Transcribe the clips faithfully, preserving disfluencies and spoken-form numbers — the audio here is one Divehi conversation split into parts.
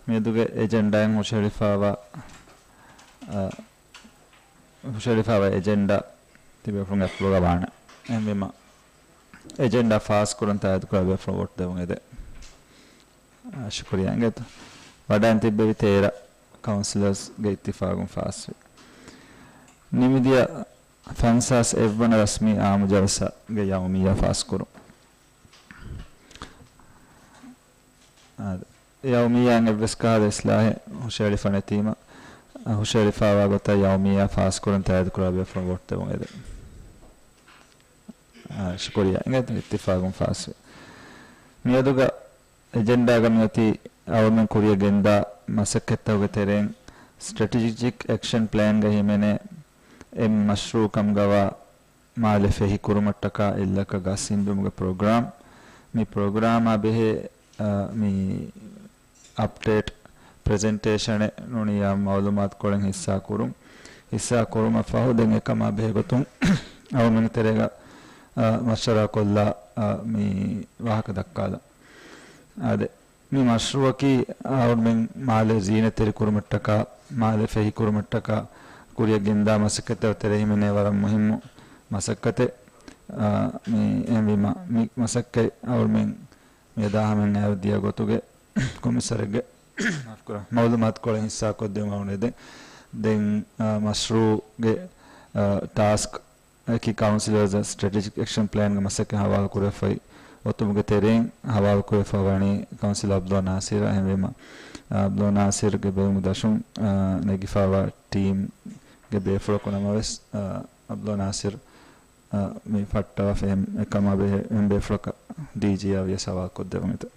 މިއަދުގެ އެޖެންޑާއިން ހުށަހެޅިފާވާ، އަ، ހުށަހެޅިފާވާ އެޖެންޑާ ތިބޭފުޅުން އެޕްލޯގަ ވާނެ. އެހެންވީމަ، އެޖެންޑާ ފާސްކުރަން ތާއީދުކުރާ ބޭފުޅުން ވޯޓް ދެވުން އެދެން. އާ، ޝުކުރިއްޔާ އިނގޭތޯ. ވަޑައިން ތިއްބެވި ތޭރަ ކައުންސިލަރސްގެ އިއްތިފާގުން ފާސްވި. ނިމިދިޔަ ފަންސާސް އެއްވަނަ ރަސްމީ އާއްމު ޖަލްސާގެ ޔައުމިއްޔާ ފާސްކުރުން. އާދެ، ޔައުމިއްޔާއިން އެއްވެސް ކަހަލަ އިސްލާހެއް ހުށަހެޅިފަ ނެތީމަ، އަ، ހުށަހެޅިފާވާ ގޮތަށް ޔައުމިއްޔާ ފާސްކުރަން ތާއީދުކުރާ ބޭފުޅުން ވޯޓް ދެވުން އެދެން. އާ، ޝުކުރިއްޔާ އިނގޭތޯ، އިއްތިފާގުން ފާސްވި. މިއަދުގަ އެޖެންޑާގަ މިއޮތީ އަޅުމެން ކުރިއަށް ގެންދާ މަސައްކަތްތަކުގެ ތެރެއިން ސްޓްރެޓެޖިކް އެކްޝަން ޕްލޭންގަ ހިމެނޭ އެއް މަޝްރޫއު ކަމުގަވާ މާލެ ފެހިކުރުމަށްޓަކާ އެއްލައްކަ ގަސް އިންދުމުގެ ޕްރޮގްރާމް. މި ޕްރޮގްރާމާ ބެހޭ، އަ، މި އަޕްޑޭޓް ޕްރެޒެންޓޭޝަނެއް ނޫނީ އާއްމު މައުލޫމާތުކޮޅެއް ހިއްސާ ކުރުން. ހިއްސާ ކުރުމަށް ފަހު ދެން އެކަމާ ބެހޭ ގޮތުން އަޅުމެން ތެރޭގަ، އަ، މަޝްވަރާ ކޮށްލާ، އަ، މި ވާހަކަ ދައްކާލަން. އާދެ، މި މަޝްރޫއަކީ އަޅުމެން މާލެ ޒީނަތްތެރި ކުރުމަށްޓަކާ، މާލެ ފެހި ކުރުމަށްޓަކާ ކުރިއަށް ގެންދާ މަސައްކަތްތަކުގެ ތެރޭ ހިމެނޭ ވަރަށް މުހިއްމު މަސައްކަތެއް. އާ، މި އެހެންވީމަ، މި މަސައްކަތް އަޅުމެން މިއަދާ ހަމައިން އައި ދިޔަ ގޮތުގެ ކޮމިސަރެއްގެ، މާފުކުރާ، މައުލޫމާތުކޮޅެއް ހިއްސާކޮށްދެވުމަށް އުޅެދެން. ދެން، އާ، މަޝްރޫއުގެ، އާ، ޓާސްކް އަކީ ކައުންސިލަރސް ސްޓްރެޓެޖިކް އެކްޝަން ޕްލޭންގެ މަސައްކަތް ހަވާލުކުރެފައި އޮތުމުގެ ތެރެއިން ހަވާލުކުރެފަ ވަނީ ކައުންސިލަރ އަބްދުﷲ ނާސިރަށް. އެހެންވީމަ، އާ، އަބްދުﷲ ނާސިރުގެ ބެލުމުގެ ދަށުން، އާ، ނެގިފައިވާ ޓީމްގެ ބޭފުޅަކު ނަމަވެސް، އާ، އަބްދުﷲ ނާސިރު، އާ، މި ފައްޓަވާފަ އެހެން އެކަމާ ބެހޭ އެހެން ބޭފުޅަކަށް ޑީޖީއާ ވިޔަސް ހަވާލުކޮށްދެވުން އެދެން.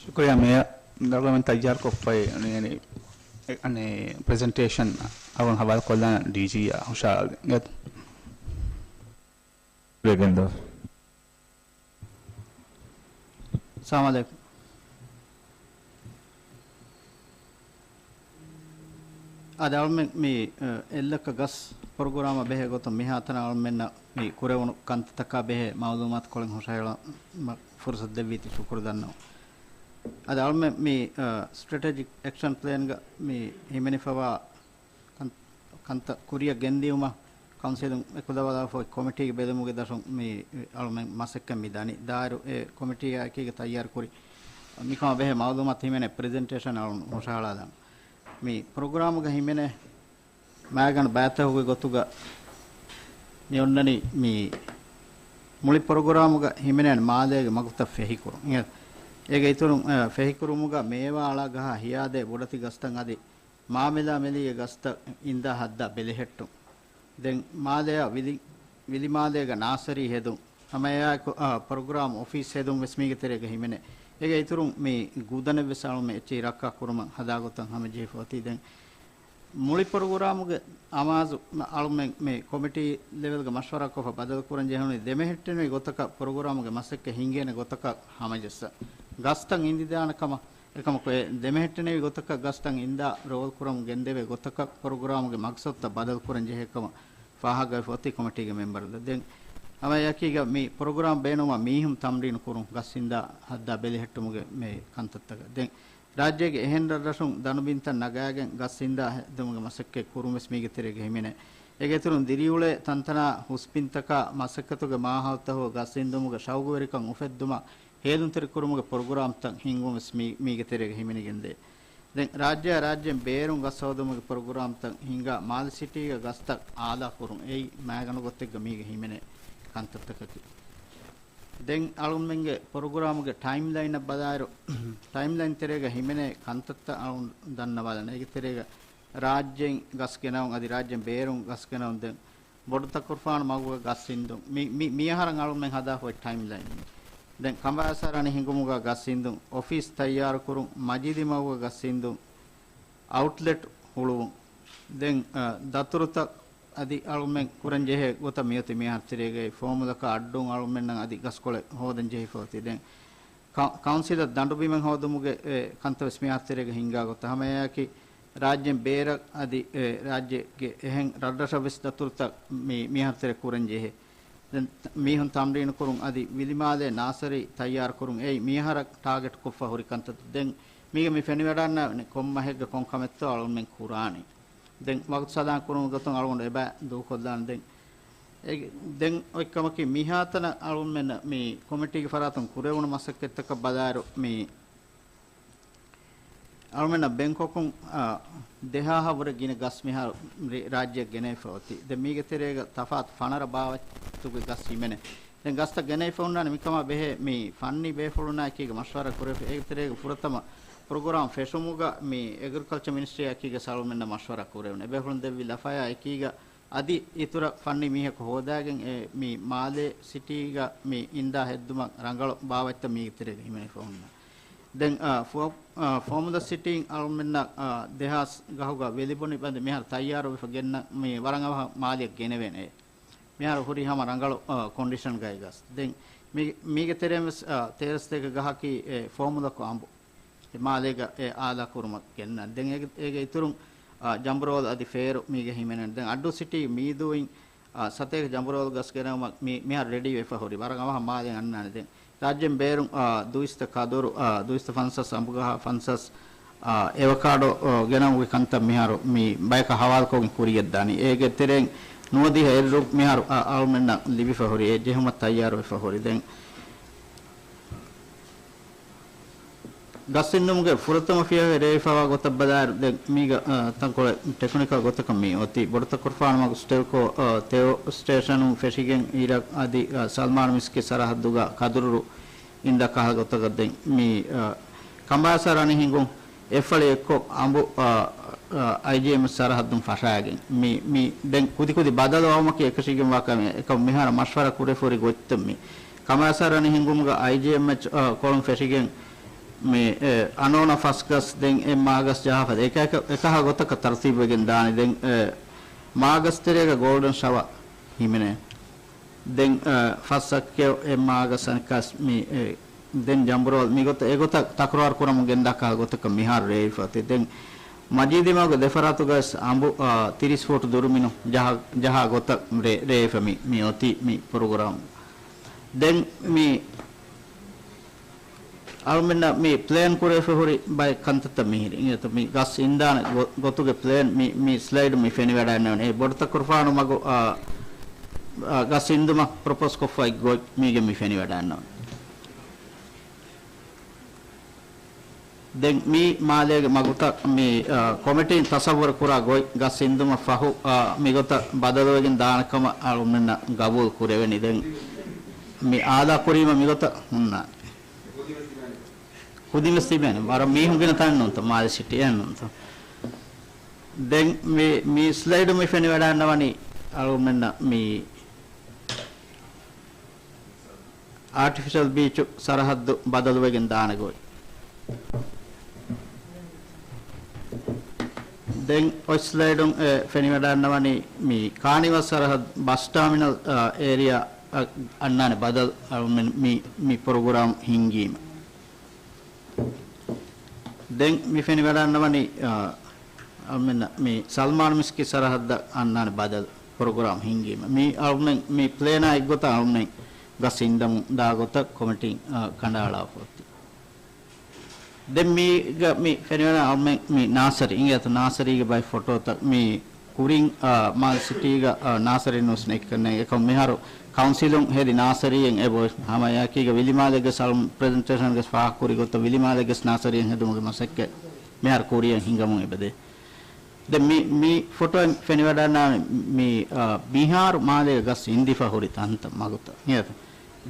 ޝުކުރިއްޔާ މޭޔަރ، ދަޅުމެން ތައްޔާރުކޮށްފައި އަނެއް، އަނެއް، އަނެއް ޕްރެޒެންޓޭޝަން އަޅުން ހަވާލުކޮށްލާނަން ޑީޖީއާ ހުށަހަޅައިގެން. ސަލާމް އަލައިކުމް. އަދި އަޅުމެން މި، އަ، އެއްލައްކަ ގަސް ޕްރޮގްރާމަށް ބެހޭ ގޮތުން މިހާތަނަށް އަޅުމެންނަށް މި ކުރެވުނު ކަންތައްތަކާ ބެހޭ މައުލޫމާތުކޮޅެއް ހުށަހެޅުމަށް ފުރުސަތު ދެއްވީތީ ޝުކުރު ދަންނަވަން. އަދި އަޅުމެން މި، އަ، ސްޓްރެޓެޖިކް އެކްޝަން ޕްލޭންގަ މި ހިމެނިފަވާ ކަން-، ކަންތައް ކުރިއަށް ގެންދިއުމަށް ކައުންސިލުން އެކުލަވާލާފައި ކޮމިޓީގެ ބެލުމުގެ ދަށުން މި އަޅުމެން މަސައްކަތް މި ދަނީ. ދާއިރު އެ ކޮމިޓީއާ އެކީގަ ތައްޔާރު ކުރި މިކަމާ ބެހޭ މައުލޫމާތު ހިމެނޭ ޕްރެޒެންޓޭޝަން އަޅުން ހުށަހަޅާލަން. މި ޕްރޮގްރާމުގަ ހިމެނޭ މައިގަނޑު ބައިތަކުގެ ގޮތުގަ މި އޮންނަނީ މި މުޅި ޕްރޮގްރާމުގަ ހިމެނޭނެ މާލޭގެ މަގުތައް ފެހިކުރުން. އެ-، އޭގެ އިތުރުން، އަ، ފެހިކުރުމުގަ މޭވާ އަޅާ ގަހާ ހިޔާދޭ ބޮޑެތި ގަސްތައް އަދި މާމެލާ މެލީގެ ގަސްތައް އިންދާ ހައްދާ ބެލެހެއްޓުން. ދެން މާލެއާ ވިލި-، ވިލިމާލޭގަ ނާސަރީ ހެދުން. ހަމައެއާއެކު، އާ، ޕްރޮގްރާމް އޮފީސް ހެދުން ވެސް މީގެ ތެރޭގަ ހިމެނޭ. އޭގެ އިތުރުން މި ގުދަނެއް ވެސް އަޅުމެން އެއްޗެހި ރައްކާ ކުރުމަށް ހަދާ ގޮތަށް ހަމަޖެހިފަ އޮތީ. ދެން މުޅި ޕްރޮގްރާމުގެ އަމާޒު އަޅުމެން މި ކޮމިޓީ ލެވެލްގަ މަޝްވަރާކޮށްފަ ބަދަލުކުރަން ޖެހުނީ ދެމެހެއްޓެނިވި ގޮތަކަށް ޕްރޮގްރާމުގެ މަސައްކަތް ހިންގޭނެ ގޮތަކަށް ހަމަޖައްސަ. ގަސްތައް އިންދިދާނެ ކަމަށް އެކަމަކު އެ ދެމެހެއްޓެނިވި ގޮތަކަށް ގަސްތައް އިންދާ ރޯލް ކުރަމުން ގެންދެވޭ ގޮތަކަށް ޕްރޮގްރާމުގެ މަގްސަދުތައް ބަދަލުކުރަން ޖެހޭ ކަމަށް ފާހަގަވެފަ އޮތީ ކޮމިޓީގެ މެމްބަރުން. ދެން ހަމައެއާއެކީގަ މި ޕްރޮގްރާމް ބޭނުންވާ މީހުން ތަމްރީނު ކުރުން ގަސް އިންދާ ހައްދާ ބެލެހެއްޓުމުގެ މި ކަންތައްތަކަށް. ދެން ރާއްޖޭގެ އެހެން ރަށްރަށުން ދަނޑުބިންތައް ނަގާގެން ގަސް އިންދާ ހެއްދުމުގެ މަސައްކަތް ކުރުން ވެސް މީގެ ތެރޭގަ ހިމެނޭ. އޭގެ އިތުރުން ދިރިއުޅޭ ތަންތަނާ ހުސް ބިންތަކާ މަސައްކަތުގެ މާހައުލުތަކުގަ ގަސް އިންދުމުގެ ޝައުގުވެރިކަން އުފެއްދުމަށް ހޭލުންތެރިކުރުމުގެ ޕްރޮގްރާމްތައް ހިންގުން ވެސް މީ-، މީގެ ތެރޭގަ ހިމެނިގެންދޭ. ދެން ރާއްޖެއާ ރާއްޖޭން ބޭރުން ގަސް ހޯދުމުގެ ޕްރޮގްރާމްތައް ހިންގާ މާލެ ސިޓީގަ ގަސްތައް އާލާ ކުރުން އެއީ މައިގަނޑު ގޮތެއްގަ މީގަ ހިމެނޭ ކަންތައްތަކަކީ. ދެން އަޅުންމެންގެ ޕްރޮގްރާމުގެ ޓައިމްލައިނަށް ބަލާއިރު، ޓައިމްލައިން ތެރޭގަ ހިމެނޭ ކަންތައްތައް އަޅުން ދަންނަވާލަން. އޭގެ ތެރޭގަ ރާއްޖެއިން ގަސް ގެނައުން އަދި ރާއްޖެން ބޭރުން ގަސް ގެނައުން. ދެން ބޮޑުތަކުރުފާނު މަގުގަ ގަސް އިންދުން. މި-، މި-، މިއަހަރަށް އަޅުމެން ހަދާފައި ޓައިމްލައިން. ދެން ކަނބާސް އަރާނި ހިނގުމުގަ ގަސް އިންދުން، އޮފީސް ތައްޔާރުކުރުން، މަޖިލި މަގުގަ ގަސް އިންދުން، އައުޓްލެޓް ހުޅުވުން. ދެން، އަ، ދަތުރުތައް އަދި އަޅުމެން ކުރަން ޖެހޭ ގޮތަށް މިއޮތީ މިހާރު ތެރޭގައި ފޯމުލަކާ އައްޑޫން އަޅުމެންނަށް އަދި ގަސްކޮޅެއް ހޯދަން ޖެހިފަ އޮތީ. ދެން ކަ-، ކައުންސިލަށް ދަނޑުބިމެއް ހޯދުމުގެ، އެ، ކަންތައް ވެސް މިހާރު ތެރޭގަ ހިންގާ ގޮތަށް ހަމައެއާއެކީ، ރާއްޖޭން ބޭރަށް އަދި، އެ، ރާއްޖޭގެ އެހެން ރަށްރަށަށް ވެސް ދަތުރުތައް މި-، މިހާރު ތެރޭ ކުރަން ޖެހޭ. ދެން މީހުން ތަމްރީނު ކުރުން އަދި ވިލިމާލޭ ނާސަރީ ތައްޔާރު ކުރުން އެއީ މިއަހަރަށް ޓާގެޓް ކޮށްފަ ހުރި ކަންތައް. ދެން މީގަ މި ފެނިވަޑަންނަ ކޮން މަހެއްގަ ކޮން ކަމެއްތޯ އަޅުންމެން ކުރާނީ. ދެން ވަގުތު ސަލާން ކުރުމުގެ ގޮތުން އަޅުގަނޑު އެބަ ދޫކޮށްލާން. ދެން އެ-، ދެން އޮތްކަމަކީ މިހާތަނަށް އަޅުންމެންނަށް މި ކޮމިޓީގެ ފަރާތުން ކުރެވުނު މަސައްކަތްތަކަށް ބަލާއިރު މި އަޅުމެންނަށް ބެންކޮކުން، އާ، ދެހާހަށް ވުރެ ގިނަ ގަސް މިހާރު ރި-، ރާއްޖެއަށް ގެނެވިފަ އޮތީ. ދެން މީގެ ތެރޭގަ ތަފާތު ފަނަރަ ބާވަތުގެ ގަސް ހިމެނޭ. ދެން ގަސްތައް ގެނެވިފަ ހުންނާނެ މިކަމާ ބެހޭ މި ފަންނީ ބޭފުޅުންނާ އެކީގަ މަޝްވަރާ ކުރެވިފަ. އޭގެ ތެރޭގަ ފުރަތަމަ ޕްރޮގްރާމް ފެށުމުގަ މި އެގްރިކަލްޗަރ މިނިސްޓްރީއާ އެކީގަ އަޅުމެންނަށް މަޝްވަރާ ކުރެވުނު. އެބޭފުޅުން ދެއްވި ލަފަޔާ އެކީގަ އަދި އިތުރަށް ފަންނީ މީހަކު ހޯދާގެން އެ މި މާލޭ ސިޓީގަ މި އިންދާ ހެއްދުމަށް ރަނގަޅު ބާވަތްތައް މީގެ ތެރޭގަ ހިމެނިފަ ހުންނަ. ދެން، އާ، ފޯ-، އާ، ފޯމުލަ ސިޓީން އަޅުމެންނަށް، އާ، ދެހާސް ގަހުގަ ވެލިބޮނި ބަނދެ މިހާރު ތައްޔާރުވެފަ ގެންނަ މި ވަރަށް އަވަހަށް މާލެއަށް ގެނެވޭނެ. މިހާރު ހުރީ ހަމަ ރަނގަޅު، އާ، ކޮންޑިޝަންގައި ގަސް. ދެން މި-، މީގެ ތެރޭން ވެސް، އާ، ތޭރަސް ދޭކަ ގަހަކީ އެ ފޯމުލަކު އަނބު. އެ މާލޭގަ އެ އާލާ ކުރުމަށް ގެންނަން. ދެން އޭގެ، އޭގެ އިތުރުން، އާ، ޖަނބުރޯލް އަދި ފޭރު މީގެ ހިމެނެން. ދެން އައްޑޫ ސިޓީ މީދޫއިން، އާ، ސަތޭކަ ޖަނބުރޯލް ގަސް ގެނައުމަށް މި-، މިހާރު ރެޑީ ވެފަ ހުރި. ވަރަށް އަވަހަށް މާލެ އަންނާނެ. ދެން ރާއްޖޭން ބޭރުން، އާ، ދުއިސައްތަ ކަދުރު، އާ، ދުއިސައްތަ ފަންސާސް އަނބުގަހާ، ފަންސާސް، އާ، އެވަކާޑޯ، އާ، ގެނައުމުގެ ކަންތައް މިހާރު މި ބަޔަކަށް ހަވާލުކޮށްގެން ކުރިޔަށްދާނީ. އޭގެ ތެރެއިން ނުވަދިހަ އެއްރު މިހާރު، އާ، އަޅުމެންނަށް ލިބިފަ ހުރި. އެ ޖެހުމަށް ތައްޔާރުވެފަ ހުރި. ދެން ގަސް އިންދުމުގެ ފުރަތަމަ ފިޔަވަހި ރޭވިފައިވާ ގޮތަށް ބަލާއިރު، ދެން މީގަ، އާ، ތަންކޮޅެއް ޓެކްނިކަލް ގޮތަކަށް މި އޮތީ. ބޮޑުތަކުރުފާނު މަގު ސްޓެލްކޯ، އާ، ތެޔޮ ސްޓޭޝަނުން ފެށިގެން އިރަށް އަދި، އާ، ސަލްމާން މިސްކިތް ސަރަހައްދުގަ ކަދުރުރު އިންދާ ކަހަލަ ގޮތަކަށް ދެން މި، އާ، ކަނބާސާ ރަނިހިނގުން އެއްފަޅި އެއްކޮށް އަނބު، އާ، އާ، އައިޖީއެމްއެޗް ސަރަހައްދުން ފަށާގެން މި، މި ދެން ކުދިކުދި ބަދަލު އައުމަކީ އެކަށީގެންވާ ކަމެއް. އެކަމަކު މިހާރު މަޝްވަރާ ކުރެފަ ހުރި ގޮތްތައް މި. ކަމާސާ ރަނިހިނގުމުގަ އައިޖީއެމްއެޗް، އާ، ކޮޅުން ފެށިގެން މި، އެ، އަނޯނަ ފަސްގަސް ދެން އެ މާގަސް ޖަހާފަ އެކަހަ-، އެކަހަ ގޮތަކަށް ތަރުތީބުވެގެން ދާނެ. ދެން، އެ، މާގަސް ތެރޭގަ ގޯލްޑަން ޝަވާ ހިމެނޭ. ދެން، އަ، ފަސް އައްކެއް އެ މާގަސް އަނެއްކާސް މި، އެ، ދެން ޖަނބުރޯލް މިގޮތަށް އެގޮތަށް ތަކުރާރު ކުރަމުން ގެންދާ ކަހަލަ ގޮތަކަށް މިހާރު ރޭވިފަ އޮތީ. ދެން މަޖީދީ މަގު ދެފަރާތުގަސް އަނބު، އަ، ތިރީސް ފޫޓު ދުރުމިނު ޖަހާ، ޖަހާ ގޮތަށް ރޭ-، ރޭވިފަ މި، މި އޮތީ މި ޕްރޮގްރާމް. ދެން މި އަޅުމެންނަށް މި ޕްލޭން ކުރެވިފަ ހުރި ބައެއް ކަންތައްތައް މިހިރި. އިނގޭތޯ މި ގަސް އިންދާނެ ގޮ-، ގޮތުގެ ޕްލޭން މި، މި ސްލައިޑު މި ފެނިވަޑައިގަންނަވަނީ. އެ ބޮޑުތަކުރުފާނު މަގު، އާ، އާ، ގަސް އިންދުމަށް ޕްރޮޕޯސް ކޮށްފައި ގޮތް މީގެ މި ފެނިވަޑައިގަންނަވަނީ. ދެން މީ މާލޭގެ މަގުތައް މި، އާ، ކޮމިޓީން ތަސައްވަރު ކުރާ ގޮތް ގަސް އިންދުމަށް ފަހު، އާ، މިގޮތަށް ބަދަލުވެގެން ދާނެ ކަމަށް އަޅުމެންނަށް ގަބޫލު ކުރެވެނީ. ދެން މި އާލާ ކުރީމަ މިގޮތަށް ހުންނާނެ. ކުދިން ވެސް ތިބޭނެ. ވަރަށް މީހުން ގިނަ ތަނެއް ނޫންތަ؟ މާލެ ސިޓީއެއް ނޫންތަ؟ ދެން މި، މި ސްލައިޑު މި ފެނިވަޑައިގަންނަވަނީ އަޅުގަނޑުމެންނަށް މި އާޓިފިޝަލް ބީޗު ސަރަހައްދު ބަދަލުވެގެން ދާނެ ގޮތް. ދެން އޮތް ސްލައިޑުން އެ ފެނިވަޑައިގަންނަވަނީ މި ކާނިވަލް ސަރަހައްދު ބަސް ޓާމިނަލް، އާ، އޭރިއާ އަށް އަންނާނެ ބަދަލު އަޅުގަނޑުމެން މި، މި ޕްރޮގްރާމް ހިންގީމަ. ދެން މި ފެނިވަޑައިގަންނަވަނީ، އާ، އަޅުމެންނަށް މި ސަލްމާން މިސްކިތް ސަރަހައްދަށް އަންނާނެ ބަދަލު ޕްރޮގްރާމް ހިންގީމަ. މި އަޅުމެން މި ޕްލޭނާ އެއްގޮތަށް އަޅުމެން ގަސް އިންދަމުން ދާ ގޮތަށް ކޮމިޓީން، އާ، ކަނޑައަޅާފަ އޮތީ. ދެން މީގަ މި ފެނިވަޑައިގަންނަވަނީ މި ނާސަރީ. އިނގޭތޯ ނާސަރީގެ ބައެއް ފޮޓޯތައް މި ކުރިން، އާ، މާލެ ސިޓީގަ، އާ، ނާސަރީ ނޫސް ނެތްކަންނޭނގެ. އެކަމަކު މިހާރު ކައުންސިލުން ހެދި ނާސަރީއެއް އެބައޮތް. ހަމައެއާއެކީގަ ވިލިމާލެގެސް އަޅުން ޕްރެޒެންޓޭޝަންގެސް ފާހަގަކުރި ގޮތަށް ވިލިމާލެގެސް ނާސަރީއެއް ހެދުމުގެ މަސައްކަތް މިހާރު ކުރިއަށް ހިނގަމުން އެބަދޭ. ދެން މި، މި ފޮޓޯއިން ފެނިވަޑައިގަންނަވަނީ މި، އާ، މިހާރު މާލޭގަ ގަސް އިންދިފަ ހުރި ތަންތަން މަގުތައް. އިނގޭތޯ؟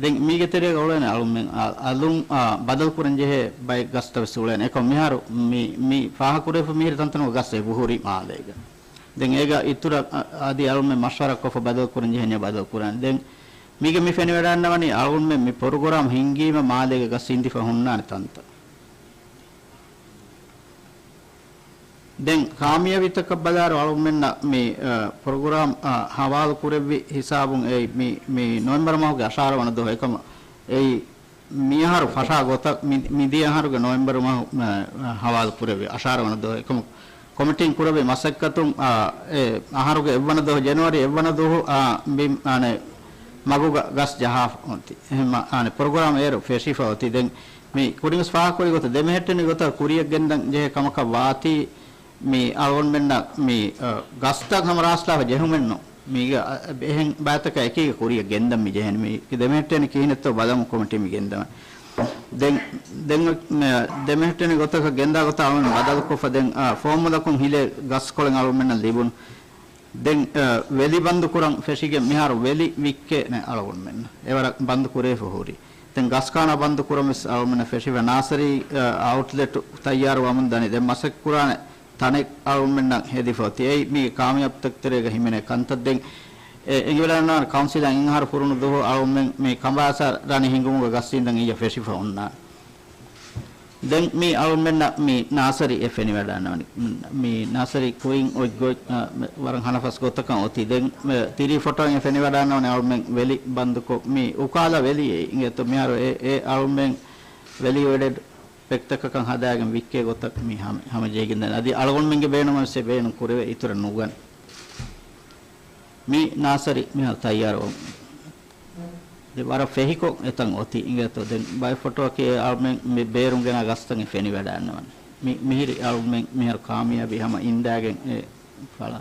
ދެން މީގެ ތެރޭގަ އުޅޭނެ އަޅުމެން އަ-، އަލުން، އާ، ބަދަލު ކުރަން ޖެހޭ ބައެއް ގަސްތައް ވެސް އުޅޭނެ. އެކަމަކު މިހާރު މި، މި ފާހަގަކުރެވިފަ މިހިރި ތަންތަނުގަ ގަސް އެބަހުރި މާލޭގަ. ދެން އޭގަ އިތުރަށް އަ-، އަދި އަޅުމެން މަޝްވަރާ ކޮށްފަ ބަދަލު ކުރަން ޖެހެނީ ބަދަލު ކުރާނެ. ދެން މީގަ މި ފެނިވަޑައިގަންނަވަނީ އަޅުމެން މި ޕްރޮގްރާމް ހިންގީމަ މާލޭގަ ގަސް އިންދިފަ ހުންނާނެ ތަންތަން. ދެން ކާމިޔާބީތަކަށް ބަލާއިރު އަޅުގަނޑުމެންނަށް މި، އަ، ޕްރޮގްރާމް، އަ، ހަވާލު ކުރެއްވި ހިސާބުން އެއީ މި، މި ނޮވެމްބަރު މަހުގެ އަށާރަ ވަނަ ދުވަހު އެކަމަކު އެއީ މިއަހަރު ފަށާ ގޮތަށް މި، މިދިޔަ އަހަރުގެ ނޮވެމްބަރު މަހު، އަ، ހަވާލު ކުރެއްވި އަށާރަ ވަނަ ދުވަހު އެކަމަކު ކޮމިޓީން ކުރެއްވި މަސައްކަތުން، އަ، އެ އަހަރުގެ އެއްވަނަ ދުވަހު ޖެނުއަރީ އެއްވަނަ ދުވަހު، އަ، މި، އަނެ، މަގުގަ ގަސް ޖަހާފަ އޮތީ. އެހެން މަ-، އަނެ، ޕްރޮގްރާމް އޭރު ފެށިފަ އޮތީ. ދެން މި ކުރިންވެސް ފާހަގަކުރި ގޮތަށް ދެމެހެއްޓެނި ގޮތަށް ކުރިއަށް ގެންދަން ޖެހޭ ކަމަކަށް ވާތީ، މި އަޅުގަނޑުމެންނަށް މި، އަ، ގަސްތައް ހަމަ ރާސްލާފަ ޖެހުމެއްނު. މީގަ، އަ، އެހެން ބައިތަކަށް އެކީގަ ކުރިއަށް ގެންދަން މި ޖެހެނީ. މީ ދެމެހެއްޓެނި ކިހިނެއްތޯ ބަލަމު ކޮމިޓީ މި ގެންދަވަން. ދެން، ދެން މެ-، ދެމެހެއްޓެނި ގޮތަކަށް ގެންދާ ގޮތަށް އަޅުގަނޑު ބަދަލުކޮށްފަ ދެން، އާ، ފޯމުލަކުން ހިލޭ ގަސްކޮޅެއް އަޅުގަނޑުމެންނަށް ލިބުނު. ދެން، އަ، ވެލި ބަންދު ކުރަން ފެށިގެން މިހާރު ވެލި ވިއްކޭ ނެ އަޅުގަނޑުމެން. އެވަރަށް ބަންދު ކުރެވިފަ ހުރި. ދެން ގަސް ކާނާ ބަންދު ކުރަން ވެސް އަޅުގަނޑުމެންނަށް ފެށިފަ. ނާސަރީ، އަ، އައުޓްލެޓް ތައްޔާރު ވަމުން ދަނީ. ދެން މަސައްކަތް ކުރާނެ ތަނެއް އަޅުގަނޑުމެންނަށް ހެދިފަ އޮތީ. އެއީ މީ ކާމިޔާބުތަކުގެ ތެރޭގަ ހިމެނޭ ކަންތައް. ދެން އެ އެނގިވަޑައިގަންނަވާނެ ކައުންސިލާ އިންހާރު ފުރުނު ދުވަހު އަޅުގަނޑުމެން މި ކަނބާސާ ރަނި ހިނގުމުގަ ގަސް އިންދަން އިއްޔަ ފެށިފަ އޮންނާނެ. ދެން މީ އަޅުގަނޑުމެންނަށް މި ނާސަރީ އެ ފެނިވަޑައިގަންނަވަނީ. މި ނާސަރީ ކުރިން އޮތް ގޮތް، އަ، މެ-، ވަރަށް ހަނަފަސް ގޮތަކަށް އޮތީ. ދެން މެ-، ތިރީ ފޮޓޯއިން އެ ފެނިވަޑައިގަންނަވަނީ އަޅުގަނޑުމެން ވެލި ބަންދުކޮށް، މި އުކާލާ ވެލިއެއް އިނގޭތޯ މިހާރު އެ، އެ އަޅުގަނޑުމެން ވެލިއުއެޑެޑް ޕެކްތަކަކަށް ހަދާގެން ވިއްކޭ ގޮތަށް މި ހަމަ، ހަމަޖެހިގެންދާނެ. އަދި އަޅުގަނޑުމެންގެ ބޭނުމަށް ވެސް އެ ބޭނުން ކުރެވޭ އިތުރަށް ނުގަނެ. މި ނާސަރީ މިހާރު ތައްޔާރުވަމުން. ދެ ވަރަށް ފެހިކޮށް އެތަން އޮތީ. އިނގޭތޯ ދެން ބައެއް ފޮޓޯއަކީ އެ އަޅުމެން މި ބޭރުން ގެނާ ގަސްތައް އެ ފެނިވަޑައިގަންނަވަނީ. މި، މިހިރީ އަޅުމެން މިހާރު ކާމިޔާބީ ހަމަ އިންދާގެން އެ ފަޅާ.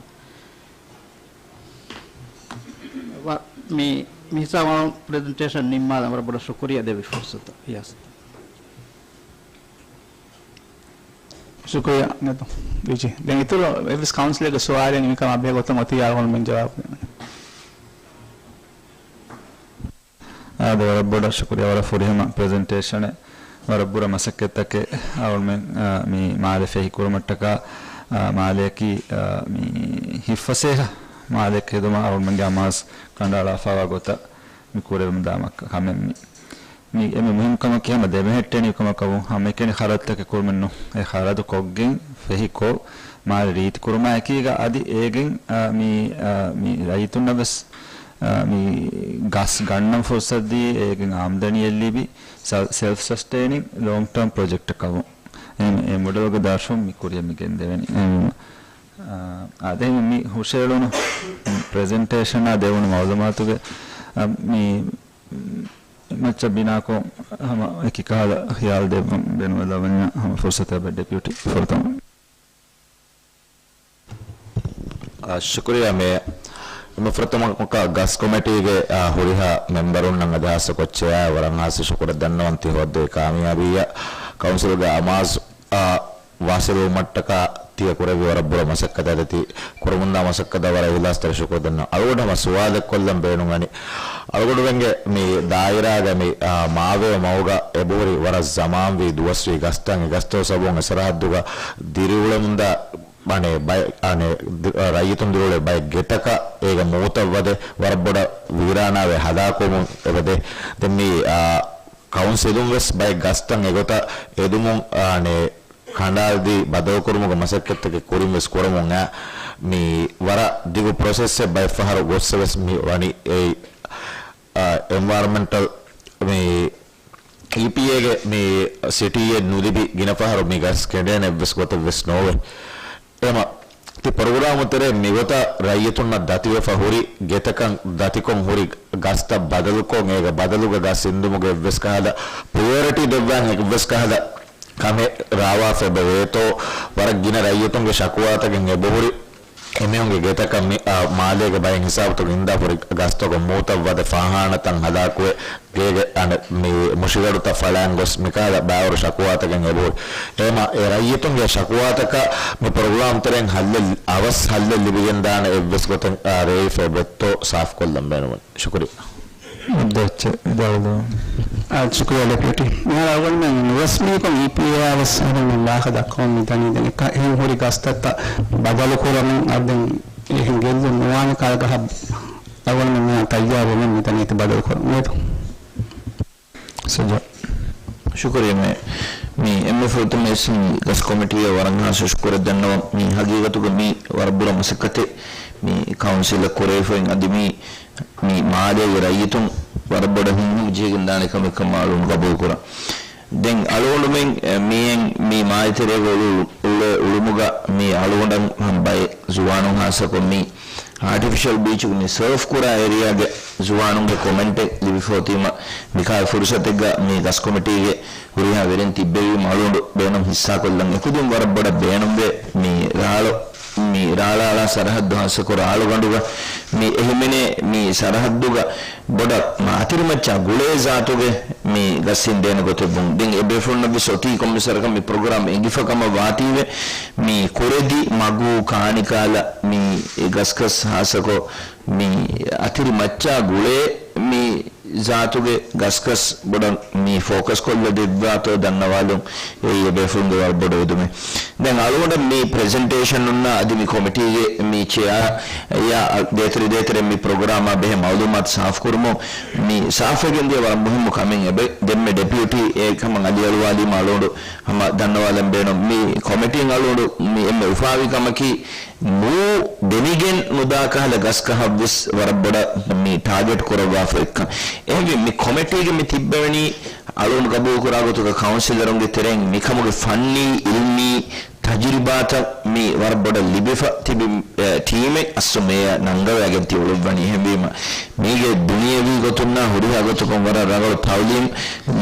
ވަ-، މި، މި ހިސާބުން ޕްރެޒެންޓޭޝަން ނިންމާލަން ވަރަށް ބޮޑަށް ޝުކުރިއްޔާ ދެއްވި ފުރުސަތަށް. ޔަސް. ޝުކުރިއްޔާ ނެތު ވިޖި. ދެން އިތުރު އެއްވެސް ކައުންސިލެއްގެ ސުވާލެއް މިކަމާ ބެހޭ ގޮތުން އޮތީ އަޅުގަނޑުމެން ޖަވާބު ދޭން. އާދެ، ވަރަށް ބޮޑަށް ޝުކުރިއްޔާ. ވަރަށް ފުރިހަމަ ޕްރެޒެންޓޭޝަނެއް. ވަރަށް ބުރަ މަސައްކަތްތަކެއް އަޅުމެން، އާ، މި މާލެ ފެހި ކުރުމަށްޓަކާ، އާ، މާލެއަކީ، އާ، މި ހިތްފަސޭހަ މާލެއަކަށް ހެދުމަށް އަޅުމެންގެ އަމާޒު ކަނޑައަޅާފަވާ ގޮތަށް މި ކުރެވެމުންދާ ކަމެއް މި. މި އެންމެ މުހިންމު ކަމަކީ ހަމަ ދެމެހެއްޓެނި ކަމަކަށް ވުން ހަމައެކަނި ޚަރަދުތަކެއް ކުރުމެއް ނޫން. އެ ޚަރަދު ކޮށްގެން ފެހިކޮށް މާލެ ރީތި ކުރުމާ އެކީގަ އަދި އޭގެން، އާ، މި، އާ، މި ރައްޔިތުންނަށް ވެސް، އާ، މި ގަސް ގަންނަން ފުރުސަތު ދީ އޭގެން އާމްދަނީއެއް ލިބި ސެލް-، ސެލްފް ސަސްޓެއިނިން ލޯންގް ޓާމް ޕްރޮޖެކްޓަކަށް ވުން. އެ، އެ މޮޑެލުގެ ދަރަށް މި ކުރިއަށް މި ގެންދެވެނީ. އެ، އާ، އާދެ، މި ހުށައެޅުނު ޕްރެޒެންޓޭޝަނާ ދެވުނު މައުލޫމާތުގެ، އާ، މި މައްޗަށް ބިނާކޮށް، ހަމަ އެކި ކަހަލަ ޚިޔާލު ދެއްވަން ބޭނުންވެލަވަންޏާ ހަމަ ފުރުސަތެއް ބައެއް ޑެޕިއުޓީ ފުރަތަމަ. އާ، ޝުކުރިއްޔާ މޭޔަރ. އެންމެ ފުރަތަމަ ގަސް ކޮމިޓީގެ، އާ، ހުރިހާ މެމްބަރުންނަށް އަދި ހާއްސަކޮށް ޗެއާއަށް ވަރަށް ހާއްސަ ޝުކުރެއް ދަންނަވަން ތި ހޯއްދަވި ކާމިޔާބީއަށް. ކައުންސިލްގެ އަމާޒު، އާ، ވާސިލުވުމަށްޓަކާ ތިޔަ ކުރެއްވި ވަރަށް ބުރަ މަސައްކަތާ ދެތި ކުރަމުންދާ މަސައްކަތަށް ވަރަށް އިހްލާސްތެރި ޝުކުރު ދަންނަވަން. އަޅުގަނޑު ހަމަ ސުވާލެއް ކޮށްލަން ބޭނުންވަނީ، އަޅުގަނޑުމެންގެ މި ދާއިރާގަ މި، އާ، މާވެޔޮ މަގުގަ އެބަހުރި ވަރަށް ޒަމާންވީ ދުވަސްވީ ގަސްތައް އެ ގަސްތައް ސަބަބުން އެ ސަރަހައްދުގަ ދިރިއުޅެމުންދާ އަނެއް ބައެއް، އަނެއް ދި-، އަ، ރައްޔިތުން ދިރިއުޅޭ ބައެއް ގެތަކަށް އޭގެ މޫތައް ވަދެ ވަރަށް ބޮޑަށް ވީރާނާވެ ހަލާކުވަމުން އެބަދޭ. ދެން މި، އާ، ކައުންސިލުން ވެސް ބައެއް ގަސްތައް އެގޮތަށް އެދުމުން، އާނެ، ކަނޑާލަދީ ބަދަލުކުރުމުގެ މަސައްކަތްތަކެއް ކުރިން ވެސް ކުރަމުން އައި، މި ވަރަށް ދިގު ޕްރޮސެސްއެއް ބައެއް ފަހަރު ގޮއްސަ ވެސް މި ވަނީ އެއީ، އާ، އެންވަޔަރަމެންޓަލް މި އީޕީއޭގެ މި ސިޓީއެއް ނުލިބި ގިނަ ފަހަރު މި ގަސް ކެނޑޭނެ އެއްވެސް ގޮތެއް ވެސް ނޯވޭ. އެމަ ތި ޕްރޮގްރާމު ތެރޭ މިގޮތަށް ރައްޔިތުންނަށް ދަތިވެފަ ހުރި ގެތަކަށް ދަތިކޮށް ހުރި ގަސްތައް ބަދަލުކޮށް، އޭގެ ބަދަލުގަ ގަސް އިންދުމުގެ އެއްވެސް ކަހަލަ ޕްރިޔޮރިޓީ ދެއްވާން އެއްވެސް ކަހަލަ ކަމެއް ރާވާފަ އެބަ ވޭތޯ؟ ވަރަށް ގިނަ ރައްޔިތުންގެ ޝަކުވާތަކެއް އެބަހުރި އެމީހުންގެ ގެތަކަށް މި، އާ، މާލޭގެ ބައެއް ހިސާބުތަކުން އިންދާފަ ހުރި ގަސްތަކުން މޫތައް ވަދެ ފާހާނަތައް ހަލާކުވެ، ގޭގެ އަނެއް މި މުށިގަޑުތައް ފަޅާން ގޮސް މިކަހަލަ ބައިވަރު ޝަކުވާތަކެއް އެބަހުރި. އެހެމަ އެ ރައްޔިތުންގެ ޝަކުވާތަކަށް މި ޕްރޮގްރާމް ތެރެއިން ހައްލެއް، އަވަސް ހައްލެއް ލިބިގެންދާނެ އެއްވެސް ގޮތެއް، އާ، ރޭވިފަ އެބައޮތްތޯ ސާފުކޮށްލަން ބޭނުމުން. ޝުކުރިއްޔާ. އަދި އެއްޗެއް ވިދާޅުވާލަމާ. އާ، ޝުކުރިއްޔާ ޑެޕިއުޓީ. މިހާރު އަޅުގަނޑުމެން ނުރަސްމީކޮށް އީޕީއޭއާ ވެސް އަޅުގަނޑުމެން ލާފަ ދައްކަމުން މިދަނީ. ދެން އެކަ-، އެހެން ހުރި ގަސްތައްތައް ބަދަލުކުރަމުން އަދި އެހެން ގެއްލުން ނުވާނެ ކަހަލަ ގަހަށް އަޅުގަނޑުމެން މިހާރު ތައްޔާރުވެމުން މިދަނީ ތި ބަދަލުކުރަން. ނޭތޯ؟ ސަޖާ. ޝުކުރިއްޔާ މޭ. މި އެންމެ ފުރަތަމަ ވެސް މި ގަސް ކޮމިޓީއަށް ވަރަށް ހާއްސަ ޝުކުރެއް ދަންނަވަން. މި ހަގީގަތުގަ މީ ވަރަށް ބުރަ މަސައްކަތެއް މި ކައުންސިލަށް ކުރެވިފައި އަދި މި، މި މާލޭގެ ރައްޔިތުން ވަރަށް ބޮޑަށް ހިތްހަމަޖެހިގެން ދާނެ ކަމެއް ކަމަށް އަޅުގަނޑު ގަބޫލުކުރަން. ދެން އަޅުގަނޑުމެން، އެ، މިއެން މި މާލެ ތެރޭގަ އުޅު-، އުޅޭ އުޅުމުގަ މި އަޅުގަނޑަށް ހަމަ ބައެއް ޒުވާނުން ހާއްސަކޮށް މި އާޓިފިޝަލް ބީޗުގެ މި ސާފު ކުރާ އޭރިއާގެ ޒުވާނުންގެ ކޮމެންޓެއް ލިބިފަ އޮތީމަ، މިކާ ފުރުސަތެއްގަ މި ގަސް ކޮމިޓީގެ ހުރިހާ ވެރިން ތިއްބެވީމަ އަޅުގަނޑު ބޭނުން ހިއްސާކޮށްލަން. އެކުދިން ވަރަށް ބޮޑަށް ބޭނުންވޭ މި ރާޅު، މި ރާޅާޅާ ސަރަހައްދު ހާއްސަކޮށް ރާޅުގަނޑުގަ މި އެހިމެނޭ މި ސަރަހައްދުގަ ބޮޑަށް މާ އަތިރިމައްޗާ ގުޅޭ ޒާތުގެ މި ގަސް ހިންދޭނެ ގޮތެއް ވުން. ދެން އެބޭފުޅުންނަށްވެސް އޮތީ ކޮންމެސް ވަރަކަށް މި ޕްރޮގްރާމް އެނގިފަ ކަމަށް ވާތީވެ، މި ކުރެދި މަގު ކާނިކާލަ މި ގަސްގަސް ހާއްސަކޮށް މި އަތިރި މައްޗާ ގުޅޭ މި ޒާތުގެ ގަސްގަސް ބޮޑަށް މި ފޯކަސް ކޮށްލަ ދެއްވާތޯ ދަންނަވާލުން އެއީ އެބޭފުޅުންގެ ވަރަށް ބޮޑު އެދުމެއް. ދެން އަޅުގަނޑަށް މި ޕްރެޒެންޓޭޝަނުންނާ އަދި މި ކޮމިޓީގެ މި ޗެއާ އަށް ދޭތެރެ ދޭތެރެ މި ޕްރޮގްރާމާ ބެހޭ މައުލޫމާތު ސާފުކުރުމުން މި ސާފުވެގެން ދިޔަ ވަރަށް މުހިއްމު ކަމެއް އެބަ ދެންމެ ޑެޕިއުޓީ އެ ކަމަށް އަލިއަޅުވާލީމަ އަޅުގަނޑު ހަމަ ދަންނަވާލަން ބޭނުން. މި ކޮމިޓީން އަޅުގަނޑު މި އެންމެ އުފާވި ކަމަކީ މޫ ދެމިގެން ނުދާ ކަހަލަ ގަސްގަހަށްވެސް ވަރަށް ބޮޑަށް މި ޓާގެޓް ކުރައްވާފަ އެއްކަން. އެހެންވެ، މި ކޮމިޓީގެ މި ތިއްބެވެނީ އަޅުގަނޑު ގަބޫލުކުރާ ގޮތުގަ ކައުންސިލަރުންގެ ތެރެއިން މިކަމުގެ ފަންނީ، އިލްމީ ތަޖުރިބާތައް މި ވަރަށް ބޮޑަށް ލިބިފަ ތިބި، އެ، ޓީމެއް އަސްލު މޭޔަ ނަންގަވައިގެން ތި އުޅުއްވަނީ. އެހެންވީމަ، މީގެ ދުނިޔެވީ ގޮތުންނާ ހުރިހާ ގޮތަކުން ވަރަށް ރަނގަޅު ތައުލީމް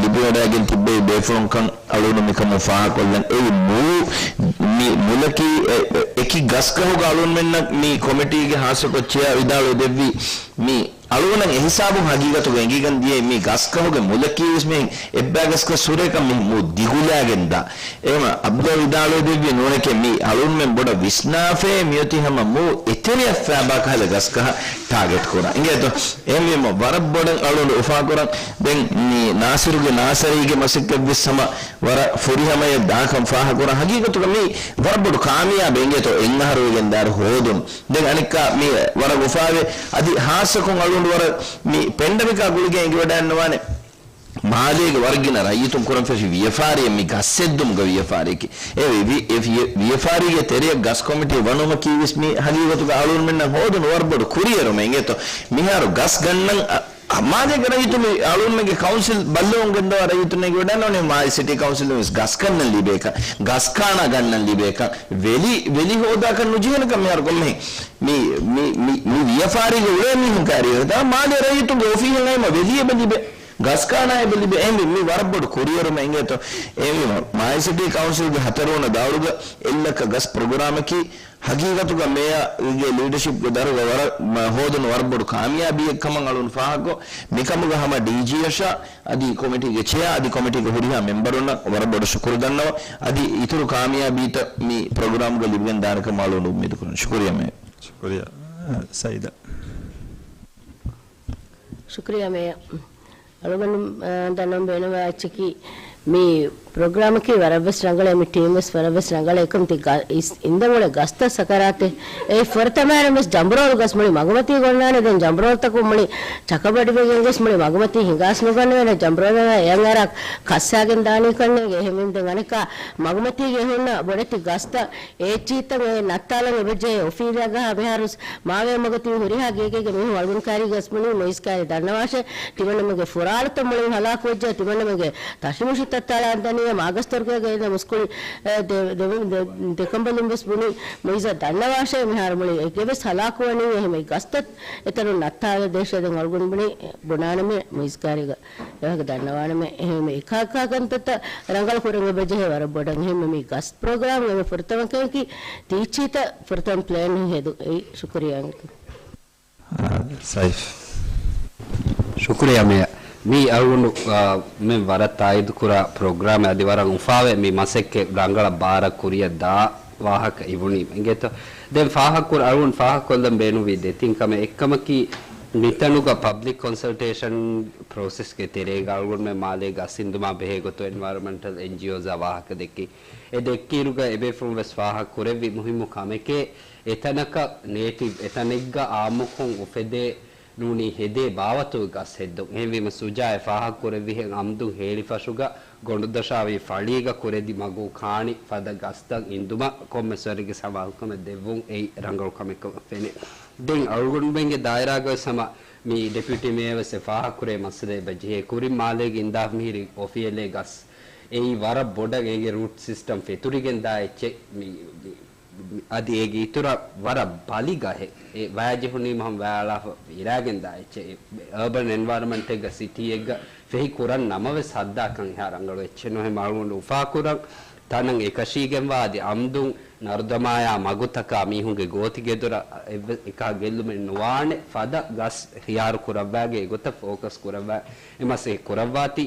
ލިބިވަޑައިގެން ތިއްބެވި ބޭފުޅުންކަން އަޅުގަނޑު މިކަމުން ފާހަގަކޮށްލަން. އެއީ މޫ، މި މުލަކީ އެ، އެ، އެކި ގަސްގަހުގަ އަޅުންމެންނަށް މި ކޮމިޓީގެ ހާއްސަކޮށް ޗެއާ ވިދާޅުވެ ދެއްވީ، މި އަޅުގަނޑަށް އެހިސާބުން ހަގީގަތުގަ އެނގިގެން ދިޔައީ މި ގަސްގަހުގެ މުލަކީވެސް މިހެން އެއްބައި ގަސްގަ ސުރޭކަށް މި މޫ ދިގުލާގެންދާ. އެހެމަ އަބްދުﷲ ވިދާޅުވެ ދެއްވީ ނޫނެކޭ މި އަޅުންމެން ބޮޑަށް ވިސްނާފައޭ މިއޮތީ ހަމަ މޫ އެތެރެއަށް ފައިބާ ކަހަލަ ގަސްގަހަށް ޓާގެޓް ކުރަން. އިނގޭތޯ؟ އެހެންވީމަ ވަރަށް ބޮޑަށް އަޅުގަނޑު އުފާކުރަން. ދެން މި ނާސިރުގެ ނާސަރީގެ މަސައްކަތްވެސް ހަމަ ވަރަށް ފުރިހަމަޔަށް ދާކަން ފާހަގަކުރަން. ހަގީގަތުގަ މީ ވަރަށް ބޮޑު ކާމިޔާބެއް އިނގޭތޯ އެއްއަހަރުވެގެން ދާއިރު ހޯދުން. ދެން އަނެއްކާ މި ވަރަށް އުފާވޭ. އަދި ހާއްސަކޮށް އަޅުގަނޑު ވަރަށް މި ޕެންޑެމިކާ ގުޅިގެން އެނގިވަޑައިންނަވާނެ. މާލޭގެ ވަރަށް ގިނަ ރައްޔިތުން ކުރަން ފެށި ވިޔަފާރިއެއް މި ގަސް ހެއްދުމުގަ ވިޔަފާރިއަކީ. އެ ވި-، ވި-، އެ ވިޔަ-، ވިޔަފާރީގެ ތެރެއަށް ގަސް ކޮމިޓީ ވަނުމަކީވެސް މި ހަގީގަތުގަ އަޅުގަނޑުމެންނަށް ހޯދުނު ވަރަށް ބޮޑު ކުރިއެރުމެއް އިނގޭތޯ. މިހާރު ގަސް ގަންނަން އަ-، މާލޭގެ ރައްޔިތުން މި އަޅުންމެންގެ ކައުންސިލް ބައްލަވަމުން ގެންދަވާ ރައްޔިތުން އެނގިވަޑައިންނަވަނީ މާލެ ސިޓީ ކައުންސިލުން ވެސް ގަސް ގަންނަން ލިބޭކަން، ގަސް ކާނާ ގަންނަން ލިބޭކަން، ވެލި، ވެލި ހޯދާކަށް ނުޖެހޭނެކަން މިހާރު ކޮންމެހެން މި، މި، މި، މި ވިޔަފާރީގަ އުޅޭ މީހުން ކައިރިވެދާ މާލެ ރައްޔިތުންގެ އޮފީހެއް އައިމަ ވެލި އެބަ ލިބޭ، ގަސް ކާނާ އެބަ ލިބޭ. އެހެންވެ މި ވަރަށް ބޮޑު ކުރިއެރުމެއް އިނގޭތޯ. އެހެންވީމަ މާލެ ސިޓީ ކައުންސިލްގެ ހަތަރުވަނަ ދައުރުގަ އެއްލައްކަ ގަސް ޕްރޮގްރާމަކީ ހަގީގަތުގަ މޭޔަރގެ ލީޑަޝިޕްގެ ދަރުގަ ވަރަށް މަ-، ހޯދުނު ވަރަށް ބޮޑު ކާމިޔާބީއެއް ކަމަށް އަޅުން ފާހަގަކޮށް، މިކަމުގަ ހަމަ ޑީޖީއަށާ އަދި ކޮމިޓީގެ ޗެއާ އަދި ކޮމިޓީގެ ހުރިހާ މެމްބަރުންނަށް ވަރަށް ބޮޑަށް ޝުކުރު ދަންނަވަން. އަދި އިތުރު ކާމިޔާބީތައް މި ޕްރޮގްރާމްގަ ލިބިގެން ދާނެކަމަށް އަޅުގަނޑު އުއްމީދު ކުރަން. ޝުކުރިއްޔާ މޭޔަރ. ޝުކުރިއްޔާ ސައީދާ. ޝުކުރިއްޔާ މޭޔަރ. އަޅުގަނޑު، އާ، ދަންނަވަން ބޭނުންވާ އެއްޗަކީ، މި ޕްރޮގްރާމަކީ ވަރަށްވެސް ރަނގަޅޭ، މި ޓީމްވެސް ވަރަށްވެސް ރަނގަޅޭ. އެކަމް ތި ގަ-، އިސް-، އިންދެން އުޅޭ ގަސްތައް ސަކަރާތެއް. އެއީ ފުރަތަމައިންވެސް ޖަނބުރޯލު ގަސް މުޅި މަގުމަތީ ގޮންނާނެ. ދެން ޖަނބުރޯލުތަކުން މުޅި ޗަކަބަޑިވެގެން ގޮސް މުޅި މަގުމަތީ ހިނގާސް ނުގަނެވޭނެ. ޖަނބުރޯލަށް އެއަށް އަރާ ކައްސާގެން ދާނީ ކަންނޭނގެ. އެހެންވެ ދެން އަނެއްކާ މަގުމަތީގެ ހުންނަ ބޮޑެތި ގަސްތައް އޭއްޗީތައް އެ ނައްތާލަން އެބަޖެހޭ އޮފީހަށް މިހާރު މާވެ މަގުތި ހުރިހާ ގޭގޭގެ މީހުން އަޅުގަނޑު ކައިރީ ގަސް މުޅި މުއިސް ކައިރި ދަންނަވާށޭ. ތިމަންނަމެގެ ފުރާޅުތައް މުޅި ހަލާކުވެއްޖެ. ތިމަންނަމެގެ ތަށިމުށިތައް ތަޅާން ދަނީ މާގަސް ދޮރުގަ ގެންދަ މުސްކުޅި، އެ، ދެ-، ދެ-، ދެ-، ދެކަނބަލުން ވެސް ބުނި މުއިޒަށް ދަންނަވާށޭ. މިހާރު މުޅި އެގެ ވެސް ހަލާކުވަނީ. އެހެން މި ގަސްތައް އެތަނުން ނައްތާލަ ދޭށޭ. ދެން އަޅުގަނޑު ބުނި ބުނާނަމޭ މުއިސް ކައިރީގަ އެވަގު ދަންނަވާނަމޭ. އެހެން މި އެކާ އެކާ ކަންތައްތައް ރަނގަޅު ކުރަން އެބަޖެހޭ ވަރަށް ބޮޑަށް. އެހެން މި ގަސް ޕްރޮގްރާމް އެންމެ ފުރަތަމަ ކަމަކީ ތިއްޗީތައް ފުރަތަމަ ޕްލޭން ހެދުން. އެއީ ޝުކުރިއްޔާ. އާ، ސައިފް. ޝުކުރިއްޔާ މޭޔަރ. މީ އަޅުގަނޑު، އާ، މެން ވަރަށް ތާއީދު ކުރާ ޕްރޮގްރާމެއް. އަދި ވަރަށް އުފާވޭ މި މަސައްކަތް ރަނގަޅަށް ބާރަށް ކުރިއަށް ދާ ވާހަކަ އިވުނީމަ އިނގޭތޯ. ދެން ފާހަގަކުރ-، އަޅުގަނޑު ފާހަގަކޮށްލަން ބޭނުންވީ ދެތިން ކަމެއް. އެއްކަމަކީ މިތަނުގަ ޕަބްލިކް ކޮންސަލްޓޭޝަން ޕްރޮސެސްގެ ތެރޭގަ އަޅުގަނޑުމެން މާލޭ ގަސް އިންދުމާ ބެހޭ ގޮތުން އެންވަޔަރަމެންޓަލް އެންޖީއޯސްއާ ވާހަކަ ދެއްކި. އެ ދެއްކިއިރުގަ އެބޭފުޅުން ވެސް ފާހަގަ ކުރެއްވި މުހިއްމު ކަމެކޭ، އެތަނަކަށް ނޭޓިވް އެތަނެއްގަ އާއްމުކޮށް އުފެދޭ ނޫނީ ހެދޭ ބާވަތުގެ ގަސް ހެއްދުން. އެހެންވީމަ ސުޖާއަށް ފާހަގަކުރެއްވިހެން އަމްދުން ހޭޅިފަށުގަ ގޮނޑުދަށާވީ ފަޅީގަ ކުރެދި މަގު ކާނި ފަދަ ގަސްތައް އިންދުމަށް ކޮންމެސް ވަރެއްގެ ސަމާލުކަމެއް ދެއްވުން އެއީ ރަނގަޅު ކަމެއް ކަމަށް ފެނޭ. ދެން އަޅުގަނޑުމެންގެ ދާއިރާގަވެސް ހަމަ މި ޑެޕިއުޓީ މޭޔަރ ވެސް އެ ފާހަގަކުރޭ މައްސަލައެއް އެބަ ޖެހޭ. ކުރިން މާލޭގެ އިންދާފަ މިހިރީ އޮފީހެއް ގަސް އެއީ ވަރަށް ބޮޑަށް އޭގެ ރޫޓް ސިސްޓަމް ފެތުރިގެން ދާ އެއްޗެއް. މި، މި އަދި އޭގެ އިތުރަށް ވަރަށް ބަލި ގަހެއް. އެ ވަޔާޖެހުނީ މަހަށް ވައިއަޅާފަ އިރާގެން ދާ އެއްޗެއް. އެ އަރބަން އެންވަޔަރަމަންޓެއްގަ ސިޓީއެއްގަ ފެހި ކުރަން ނަމަވެސް ހައްދާކަން އެހާ ރަނގަޅު އެއްޗެއް ނުހޭ. މަޅުގަނޑު އުފާކުރަން ތަނަށް އެކަށީގެންވާ އަދި އަމްދުން ނަރުދަމާޔާ މަގުތަކާ މީހުންގެ ގޯތިގެދޮރަށް އެއްވެ-، އެކަހަލަ ގެއްލުމެއް ނުވާނެ ފަދަ ގަސް ޚިޔާރު ކުރައްވާގެ އެގޮތަށް ފޯކަސް ކުރައްވާ އެ މަސައްކަތް ކުރައްވާތީ.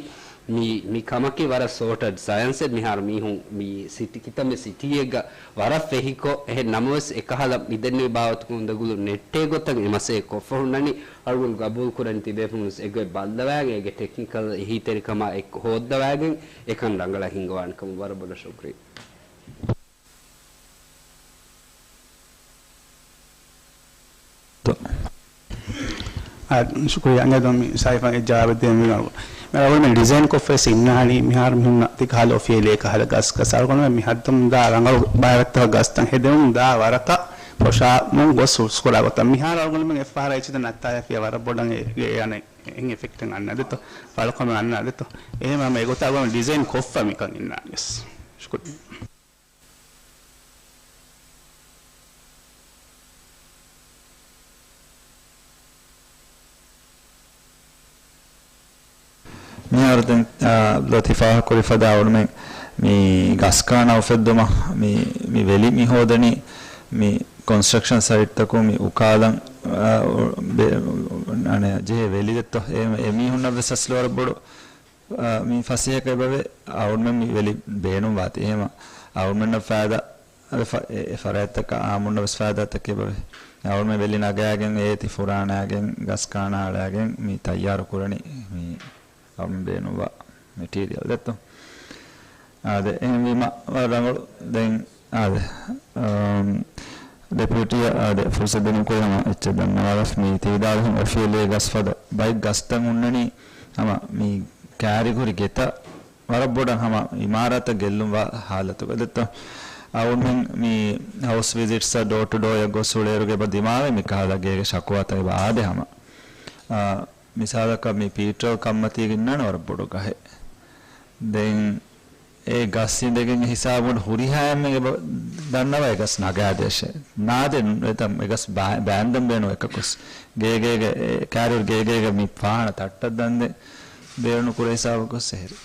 މި، މި ކަމަކީ ވަރަށް ސޯޓަޑް ސަޔަންސެއް. މިހާރު މީހުން މި ސިޓީ، ކިތަންމެ ސިޓީއެއްގަ ވަރަށް ފެހިކޮށް، އެހެން ނަމަވެސް އެކަހަލަ މިދެންނެވި ބާވަތުގެ އުނދަގުލު ނެއްޓޭ ގޮތަށް އެ މަސައްކަތް ކޮށްފަ ހުންނަނީ. އަޅުގަނޑު ގަބޫލު ކުރަން ތިބޭފުޅުން އެގޮތް ބައްލަވާގެން އޭގެ ޓެކްނިކަލް އެހީތެރިކަމާ އެއްކޮށް ހޯއްދަވާގެން އެކަން ރަނގަޅަށް ހިންގަވާނެ ކަމަށް ވަރަށް ބޮޑަށް ޝުކުރިއްޔާ. އާ، ޝުކުރިއްޔާ. އަނގަދޮ މި ސައިފަން އެއް ޖަވާބެއް ދޭން މި އަޅު. މި އަޅުގަނޑު މި ޑިޒައިން ކޮށްފައިސް އިންނާނީ މިހާރު މިހުންނަ ތިކަހަލަ އޮފީހިއެއް ކަހަލަ ގަސް ގަސް އަޅުގަނޑު މި ހައްދަމުން ދާ ރަނގަޅު ބައިވަރުތަކަށް ގަސްތައް ހެދެމުން ދާ ވަރަކަށް ފޮށާމުން ގޮސް ހުސްކުރާ ގޮތަށް. މިހާރު އަޅުގަނޑު މި އެއްފަހަރާ އެއްޗިތައް ނައްތާލާފިޔާ ވަރަށް ބޮޑަށް އެ، އެ، އެ، އަނެއް އެހެން އެފެކްޓެއް އަންނާދެތޯ، ފަޅުކަމެއް އަންނާދެތޯ. އެހެންވީމަ އެގޮތަށް އަޅުގަނޑު ޑިޒައިން ކޮށްފަ މިކަން އިންނާނީ ވެސް. ޝުކުރިއްޔާ. މިހާރު ދެން، އާ، ލޮތީ ފާހަގަކުރި ފަދަ އަޅުމެން މި ގަސްކާނާ އުފެއްދުމަށް މި، މި ވެލި މި ހޯދަނީ މި ކޮންސްޓްރަކްޝަން ސައިޓްތަކުން މި އުކާލަން، އާ، ބެ-، އަނެ، ޖެހޭ ވެލި ދެއްތޯ. އެ، އެ މީހުންނަށް ވެސް އަސްލު ވަރަށް ބޮޑު، އާ، މި ފަސޭހަކަށް އެބަވޭ އަޅުމެން މި ވެލި ބޭނުންވާތީ. އެހެމަ އަޅުމެންނަށް ފައިދާ އެ ފަ-، އެ، އެ ފަރާތްތަކަށް އާއްމުންނަށް ވެސް ފައިދާތަކެއް އެބަވޭ. އަޅުމެން ވެލި ނަގާގެން އޭތި ފުރާނައިގެން ގަސް ކާނާ އަޅައިގެން މި ތައްޔާރު ކުރަނީ މި އަޅުމެން ބޭނުންވާ މެޓީރިއަލް ދެއްތޯ. އާދެ، އެހެންވީމަ ވަރަށް ރަނގަޅު. ދެން އާދެ، އަމް، ޑެޕިއުޓީއަށް އާދެ، ފުރުސަތު ދިނުން ކުރި ހަމަ އެއްޗެއް ދަންނަވާލަސް މި ތި ވިދާޅުވިހެން އޮފީހިއެއް ގަސް ފަދަ ބައެއް ގަސްތައް ހުންނަނީ ހަމަ މި ކާރިގޮރި ގެތައް ވަރަށް ބޮޑަށް ހަމަ އިމާރާތަށް ގެއްލުންވާ ހާލަތުގަ ދެއްތޯ. އަޅުމެން މި ހައުސް ވިޒިޓްސްއަށް ޑޯ ޓު ޑޯއަށް ގޮސް އުޅޭއިރުގެ އެބަ ދިމާވޭ މި ކަހަލަ ގޭގެ ޝަކުވާތައް އެބަ އާދޭ ހަމަ. އާ، މިސާލަކަށް މި ޕީޓަލް ކައްމަތީގަ އިންނާނެ ވަރަށް ބޮޑު ގަހެއް. ދެން އެ ގަސް އިނދެގެން ހިސާބުން ހުރިހާ އެންމެން އެބަ ދަންނަވާ އެ ގަސް ނަގާދޭށޭ. ނާދޭ ނު-، އެތަ-، އެ ގަސް ބާ-، ބާންދަން ބޭނުން އެކަކުސް. ގޭގޭގެ، އެ ކާރިއުރު ގޭގޭގެ މި ފާނަ ތައްޓަށް ދަންދެ ބޭނުން ކުރޭ ހިސާބަކުސް އެހެރި.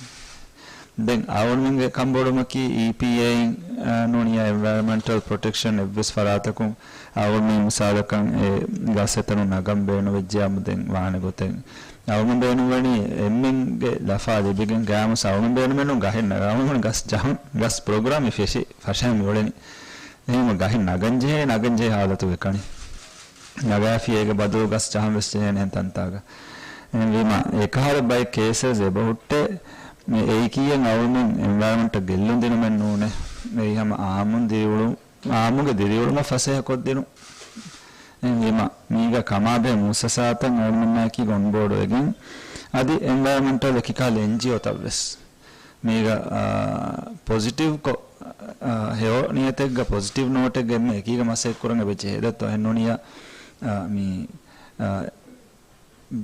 ދެން އަޅުގަނޑުމެންގެ ކަންބޮޑުމަކީ އީޕީއޭއިން، އާ، ނޫނިޔާ އެންވަޔަރަމެންޓަލް ޕްރޮޓެކްޝަން އެއްވެސް ފަރާތަކުން އަޅުގަނޑުމެން މިސާލަކަށް އެ ގަސް އެތަނުން ނަގަން ބޭނުންވެއްޖެޔާމު ދެން ވާނެ ގޮތެއް އަޅުގަނޑު ބޭނުންވަނީ އެންމެންގެ ލަފާ ލިބިގެން ގާމުސް އަޅުގަނޑު ބޭނުމެއްނު ގަހެއް ނަގާ ގަސް ޖަހަން، ގަސް ޕްރޮގްރާމް މި ފެށި ފަށައި މި އުޅެނީ. އެހެން ގަހެއް ނަގަންޖެހޭ، ނަގަންޖެހޭ ހާލަތުގެ ކަނި. ނަގާފި އޭގެ ބަދަލު ގަސް ޖަހަން ވެސް ޖެހޭނެ އެހެން ތަންތާގަ. އެހެންވީމަ އެކަހަލަ ބައެއް ކޭސަސް އެބަ ހުއްޓޭ، މި އެއީކީއެއް އަޅުމެން އެންވަޔަރަމެންޓަށް ގެއްލުން ދިނުމެއް ނޫނޭ. އެއީ ހަމަ އާއްމުން ދިރިއުޅު-، އާއްމުގެ ދިރިއުޅުމަށް ފަސޭހަ ކޮށްދިނުން. އެހެންވީމަ މީގަ ކަމާބެހޭ މުއައްސަސާތައް އަޅުމެންނާއެކީގަ އޮންބޯޑުވެގެން، އަދި އެންވަޔަރަމެންޓަލް އެކިކަހަލަ އެންޖީއޯތައް ވެސް މީގަ، އާ، ޕޮޒިޓިވްކޮށް، އާ، ހެޔޮ ނިޔަތެއްގަ ޕޮޒިޓިވް ނޯޓެއްގަ އެންމެ އެކީގަ މަސައްކަތް ކުރަން އެބަ ޖެހޭ. ދެއްތޯ އެހެންނޫނިޔާ، އާ، މި، އާ،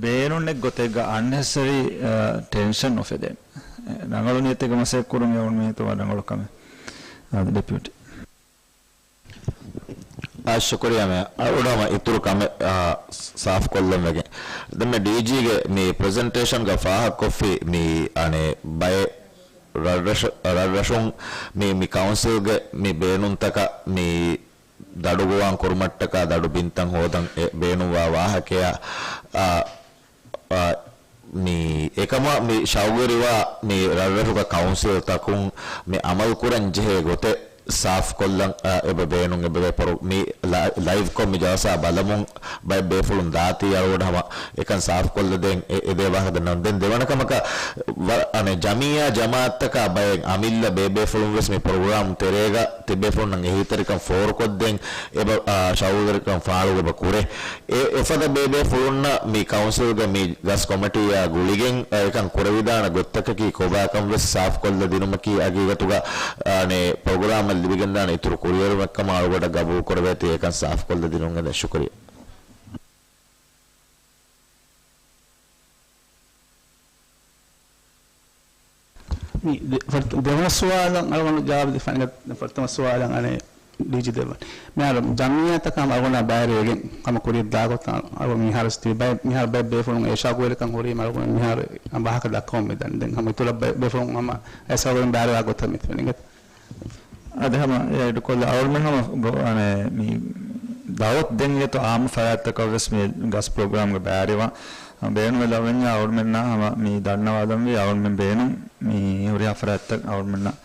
ބޭނުންނެއް ގޮތެއްގަ އަންނެސެސަރީ، އާ، ޓެންޝަން ނުފެދޭނެ. ރަނގަޅު ނިޔަތެއްގަ މަސައްކަތް ކުރުން އެ އޮންމީހުން ވަރަށް ރަނގަޅު ކަމެއް. އާދެ، ޑެޕިއުޓީ. އާ، ޝުކުރިއްޔާ މޭ. އަޅުގަނޑު ހަމަ އިތުރު ކަމެއް، އާ، ސާފުކޮށްލަން ވެގެން. ދެން މި ޑީޖީގެ މި ޕްރެޒެންޓޭޝަންގަ ފާހަގަކޮށްފި މި އަނެއް ބައެއް ރަށްރަށު-، ރަށްރަށުން މި، މި ކައުންސިލްގެ މި ބޭނުންތަކަށް މި ދަޑުގޮވާން ކުރުމަށްޓަކާ ދަޑު ބިންތައް ހޯދަން އެ ބޭނުންވާ ވާހަކަޔާ، އާ، އާ، މި އެކަމަށް މި ޝައުގުވެރިވާ މި ރަށްރަށުގަ ކައުންސިލްތަކުން މި އަމަލުކުރަން ޖެހޭ ގޮތެއް ސާފުކޮށްލަން، އާ، އެބަ ބޭނުން އެބަ ވޭ. ޕްރޮ-، މި ލަ-، ލައިވްކޮށް މި ޖަލްސާ ބަލަމުން ބައެއް ބޭފުޅުން ދާތީ އަޅުގަނޑު ހަމަ އެކަން ސާފުކޮށްލަދޭން އެ-، އެދޭ ވާހަކަ ދެންނަވަން. ދެން ދެވަނަ ކަމަކަށް ވަ-، އަނެއް ޖަމިއްޔާ ޖަމާއަތްތަކާ ބައެއް އަމިއްލަ ބޭބޭފުޅުން ވެސް މި ޕްރޮގްރާމް ތެރޭގަ ތިބޭފުޅުންނަށް އެހީތެރިކަން ފޯރުކޮށްދޭން އެބަ، އާ، ޝައުގުވެރިކަން ފާޅު އެބަ ކުރޭ. އެ އެފަދަ ބޭބޭފުޅުންނަށް މި ކައުންސިލްގެ މި ގަސް ކޮމިޓީއާ ގުޅިގެން، އާ، އެކަން ކުރެވިދާނެ ގޮތްތަކަކީ ކޮބާކަން ވެސް ސާފުކޮށްލަ ދިނުމަކީ ހަގީގަތުގަ، އާ، އަނެއް ޕްރޮގްރާމަށް ލިބިގެންދާނެ އިތުރު ކުރިއެރުމެއްކަމަށް އަޅުގަޑަށް ގަބޫލު ކުރެވޭތީ އެކަން ސާފުކޮށްލަ ދިނުން އެދެން. ޝުކުރިއްޔާ. މި ދެ-، ފަރުތަ-، ދެވަނަ ސުވާލަށް އަޅުގަނޑު ޖަވާބު ދެއްވާނެ. ފަރުތަމަ ސުވާލަށް އަނެއް ޑީޖީ ދެއްވަން. މިހާރު ޖަމްޢިއްޔާތަކަށް ހަމަ އަޅުގަނޑާ ބައިވެރިވެގެން ހަމަ ކުރިއަށް ދާ ގޮތަށް އަޅުގަނޑު މިހާރު ތިބި ބައެއް، މިހާރު ބައެއް ބޭފުޅުން އެ ޝައުގުވެރިކަން ހުރީމަ އަޅުގަނޑު މިހާރު ވާހަކަ ދައްކަމުން މިދަނީ. ދެން ހަމަ އިތުރަށް ބައެއް ބޭފުޅުން ހަމަ އެ ޝައުގުވެރިން ބައިވެރިވާ ގޮތަށް މިތިބެނީ. އިނގޭތަ؟ އަދި ހަމަ އެ އެޑުކޮށްލާ އަޅުގަނޑު ހަމަ ގޮ-، އަނެ، މި ދައުވަތު ދެން އިނގޭތޯ އާއްމު ފަރާތްތަކަށް ވެސް މި ގަސް ޕްރޮގްރާމްގެ ބައިވެރިވާން ބޭނުމެއް ލައްވަންޏާ އަޅުގަނޑުމެންނާ ހަމަ މި ދަންނަވާލަންވީ އަޅުގަނޑުމެން ބޭނުން މި ހުރިހާ ފަރާތްތައް އަޅުގަނޑުމެންނަށް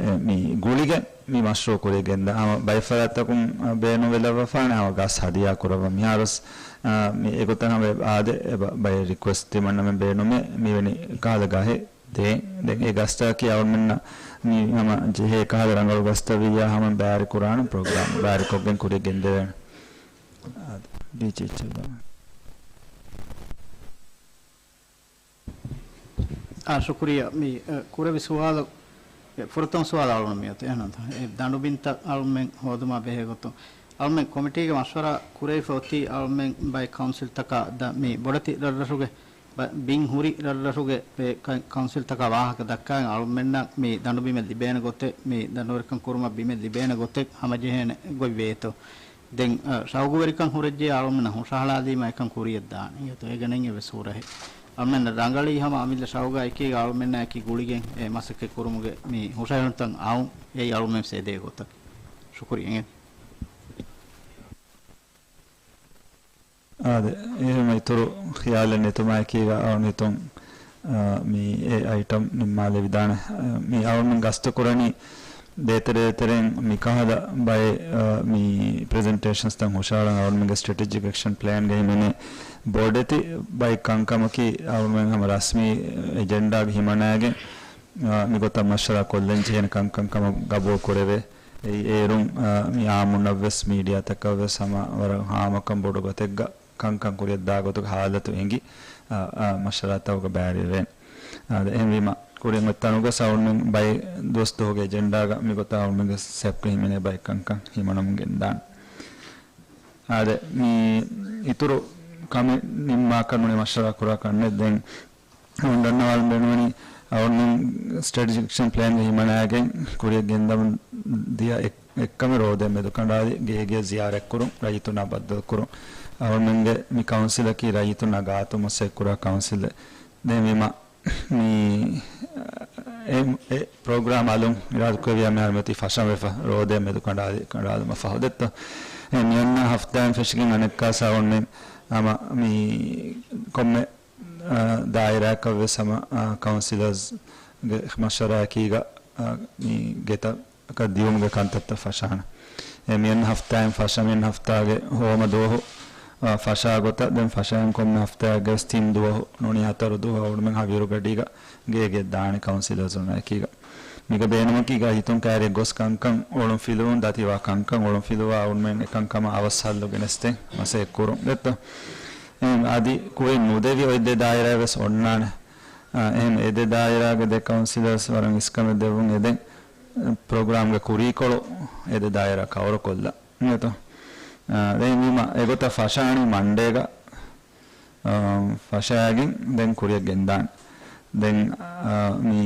އެ، މި ގުޅިގެން މި މަޝްރޫޢު ކުރިއަށް ގެންދާ ހަމަ ބައެއް ފަރާތްތަކުން ބޭނުންވެލައްވަފާނެ ހަމަ ގަސް ހަދިޔާ ކުރައްވަން. މިހާރުސް، އާ، މި އެގޮތަށް ހަމަ އާދެ، އެބަ-، ބައެއް ރިކުއެސްޓް ތިމަންނަމެން ބޭނުމޭ މިވެނި ކަހަލަ ގަހެއް ދޭން. ދެން އެ ގަސްތަކަކީ އަޅުމެންނަށް މި ހަމަ ޖެހޭ ކަހަލަ ރަނގަޅު ގަސްތައް ވިއްޔާ ހަމަ ބައިވެރި ކުރާނެ ޕްރޮގްރާމް ބައިވެރިކޮށްގެން ކުރިއަށް ގެންދެވޭނެ. އާދެ، ޑީޖީ އެޗް އެލް. އާ، ޝުކުރިއްޔާ. މި، އަ، ކުރެވި ސުވާލު، އެ، ފުރަތަމަ ސުވާލު އަޅުގަނޑު މިއޮތީ. އެހެންތަ؟ އެ، ދަނޑުބިންތައް އަޅުމެން ހޯދުމާ ބެހޭ ގޮތުން އަޅުމެން ކޮމިޓީގެ މަޝްވަރާ ކުރެވިފަ އޮތީ އަޅުމެން ބައެއް ކައުންސިލްތަކާ ދަ-، މި ބޮޑެތި ރަށްރަށުގެ ބަ-، ބިން ހުރި ރަށްރަށުގެ ކަ-، ކައުންސިލްތަކާ ވާހަކަ ދައްކާ އަޅުމެންނަށް މި ދަނޑުބިމެއް ލިބޭނެ ގޮތެއް، މި ދަނޑުވެރިކަން ކުރުމަށް ބިމެއް ލިބޭނެ ގޮތެއް ހަމަޖެހޭނެ ގޮތް ވޭތޯ؟ ދެން، އަ، ޝައުގުވެރިކަން ހުރެއްޖެ އަޅުމެންނަށް ހުށަހަޅާލީމަ އެކަން ކުރިއަށްދާނެ. އިނގޭތޯ އޭގަ ނެތް އެއްވެސް ހުރަހެއް. އަޅުމެންނަށް ރަނގަޅީ ހަމަ އަމިއްލަ ޝައުގާ އެކީގަ އަޅުމެންނާ އެކީ ގުޅިގެން އެ މަސައްކަތް ކުރުމުގެ މި ހުށަހެޅުންތައް އައުން އެއީ އަޅުމެން އެދޭ ގޮތަކީ. ޝުކުރިއްޔާ. އާދެ، އެހެން އިތުރު ޚިޔާލެއް ނެތުމާއެކީގަ އަޅުން ހިތުން، އާ، މި އެ އައިޓަމް ނިންމާލެވިދާނެ. އާ، މި އަޅުން ގަސްތު ކުރަނީ ދޭތެރޭތެރެއިން މި ކަހަލަ ބައެއް، އާ، މި ޕްރެޒެންޓޭޝަންސްތައް ހުށަހަޅަން އަޅުންގެ ސްޓްރެޓެޖިކް އެކްޝަން ޕްލޭންގެ ހިމެނޭ ބޮޑެތި ބައެއް ކަންކަމަކީ އަޅުމެން ހަމަ ރަސްމީ އެޖެންޑާގެ ހިމަނައިގެން، އާ، މިގޮތަށް މަޝްވަރާ ކޮށްލަން ޖެހޭނެ ކަންކަން ކަމަށް ގަބޫލު ކުރެވޭ. އެއީ އޭރުން، އާ، މި އާއްމުންނަށްވެސް މީޑިއާތަކަށްވެސް ހަމަ ވަރަށް ހާމަކަން ބޮޑު ގޮތެއްގަ ކަންކަން ކުރިއަށްދާ ގޮތުގެ ހާލަތު އެނގި، އާ، އާ، މަޝްވަރާތަކުގަ ބައިވެރިވެވޭނެ. އާދެ، އެހެންވީމަ ކުރިން އޮތް ތަނުގަ އަޅުމެން ބައެއް ދުވަސް ދުވަހުގެ އެޖެންޑާގަ މިގޮތަށް އަޅުމެންގެ ސެޕްގަ ހިމެނޭ ބައެއް ކަންކަން ހިމަނަމުން ގެންދާނެ. އާދެ، މި އިތުރު ކަމެއް ނިންމާކަށް ނޫނީ މަޝްވަރާ ކުރާ ކަންނެއް. ދެން އަޅުން ދަންނަވާލަން ބޭނުންވަނީ، އަޅުން ސްޓްރެޓެޖިކް އެކްޝަން ޕްލޭންގެ ހިމަނައިގެން ކުރިއަށް ގެންދަމުން ދިޔަ އެއް-، އެއްކަމެއް ރޯދަ މެދުކަނޑާލި ގޭގެ ޒިޔާރަތްކުރުން، ރައްޔިތުންނާ ބައްދަލުކުރުން. އަޅުމެންގެ މި ކައުންސިލަކީ ރައްޔިތުންނާ ގާތު މަސައްކަތްކުރާ ކައުންސިލެއް. ދެންވީމަ، މި، އެ، އެ ޕްރޮގްރާމް އަލުން އިރާދަކުރެއްވިޔާ މިހާރު މިއޮތީ ފަށަން ވެފަ، ރޯދަ މެދުކަނޑާލި، ކަނޑާލުމަށް ފަހު ދެއްތޯ. އެ މިއަންނަ ހަފްތާއިން ފެށިގެން އަނެއްކާސް އަޅުގަނޑުމެން ހަމަ މި ކޮންމެ، އާ، ދާއިރާއަކަށްވެސް ހަމަ، އާ، ކައުންސިލަރސްގެ މަޝްވަރާއެކީގަ، އާ، މި ގެތައް އަކަށް ދިޔުމުގެ ކަންތައްތައް ފަށާނެ. އެ މިއަންނަ ހަފްތާއިން ފަށާ، މިއަންނަ ހަފްތާގެ ހޯމަ ދުވަހު، އާ، ފަށާ ގޮތަށް ދެން ފަށާއިން ކޮންމެ ހަފްތާއެއްގަވެސް ތިން ދުވަހު ނޫނީ ހަތަރު ދުވަހު އަޅުމެން ހަވީރުގަޑީގަ ގޭގެ ދާނެ ކައުންސިލަރސް އޮންނަ އެކީގަ. މިގަ ބޭނުމަކީ ގަ ހިތުން ކައިރިއަށް ގޮސް ކަންކަން އޮޅުން ފިލުވުން ދަތިވާ ކަންކަން އޮޅުން ފިލުވާ އަޅުމެން އެކަންކަމަށް އަވަސް ހައްލު ގެނެސްދޭން މަސައްކަތް ކުރުން ދެއްތޯ. އެހެން އަދި ކުރިން ނުދެވި އޮތް ދެ ދާއިރާ ވެސް އޮންނާނެ. އާ، އެހެން އެ ދެ ދާއިރާގެ ދެ ކައުންސިލަރސް ވަރަށް އިސްކަމެއް ދެއްވުން އެދެން. ޕްރޮގްރާމްގެ ކުރީކޮޅު އެ ދެ ދާއިރާ ކަވަރުކޮށްލާ. އިނގޭތޯ؟ އާ، ދެން ވީމަ އެގޮތަށް ފަށާނީ މަންޑޭގަ، އާ، ފަށާގެން ދެން ކުރިއަށް ގެންދާނެ. ދެން، އާ، މި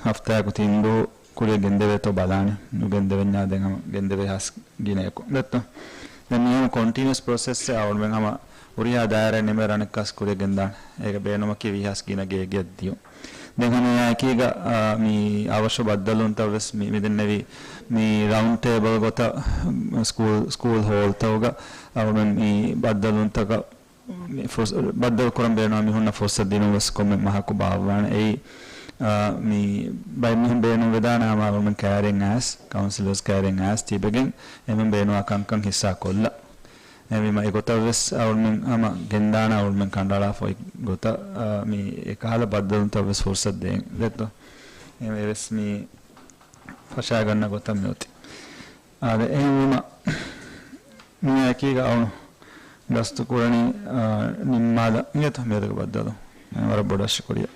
ހަފްތާއަކު ތިން ދުވަހު ކުރިއަށް ގެންދެވޭތޯ ބަލާނެ. ނުގެންދެވެންޏާ ދެން ހަމަ ގެންދެވޭ ހާސް ގިނައަކު. ދެއްތޯ؟ ދެން މި ހަމަ ކޮންޓިނިއުއަސް ޕްރޮސެސްއެއް އަޅުމެން ހަމަ ހުރިހާ ދާއިރާ ނިމޭ ރަނެއްކާސް ކުރިއަށް ގެންދާނެ. އޭގެ ބޭނުމަކީ ވީހާސް ގިނަ ގޭގެއަށް ދިޔުން. ދެން ހަމަ އެއާއެކީގަ، އާ، މި އަވަށު ބައްދަލުންތައް ވެސް މި، މި ދެންނެވި މި ރައުންޑް ޓޭބަލް ގޮތަށް ސްކޫލް، ސްކޫލް ހޯލްތަކުގަ އަޅުމެން މި ބައްދަލުންތަކަށް މި ފުރްސަ-، ބައްދަލު ކުރަން ބޭނުންވާ މީހުންނަށް ފުރްސަތު ދިނުން ވެސް ކޮންމެ މަހަކު ބާއްވާނެ. އެއީ، އާ، މި ބައެއް މީހުން ބޭނުންވެދާނެ ހަމަ އަޅުމެން ކައިރިން އައިސް، ކައުންސިލަރސް ކައިރިން އައިސް ތިބެގެން އެމެން ބޭނުންވާ ކަންކަން ހިއްސާ ކޮށްލަ. އެހެންވީމަ އެގޮތަށް ވެސް އަޅުމެން ހަމަ ގެންދާނެ އަޅުމެން ކަނޑައަޅާފަ އޮތް ގޮތަށް، އާ، މި އެކަހަލަ ބައްދަލުންތައް ވެސް ފުރްސަތު ދޭން ދެއްތޯ. އެ ވެސް މި ފަށާގަންނަ ގޮތަށް މިއޮތީ. އާދެ، އެހެންވީމަ މިއާއެކީގަ އަޅުން ގަސްތު ކުރަނީ، އާ، ނިންމާލަން އިނގޭތޯ މިއަދުގެ ބައްދަލު. ވަރަށް ބޮޑަށް ޝުކުރިއްޔާ.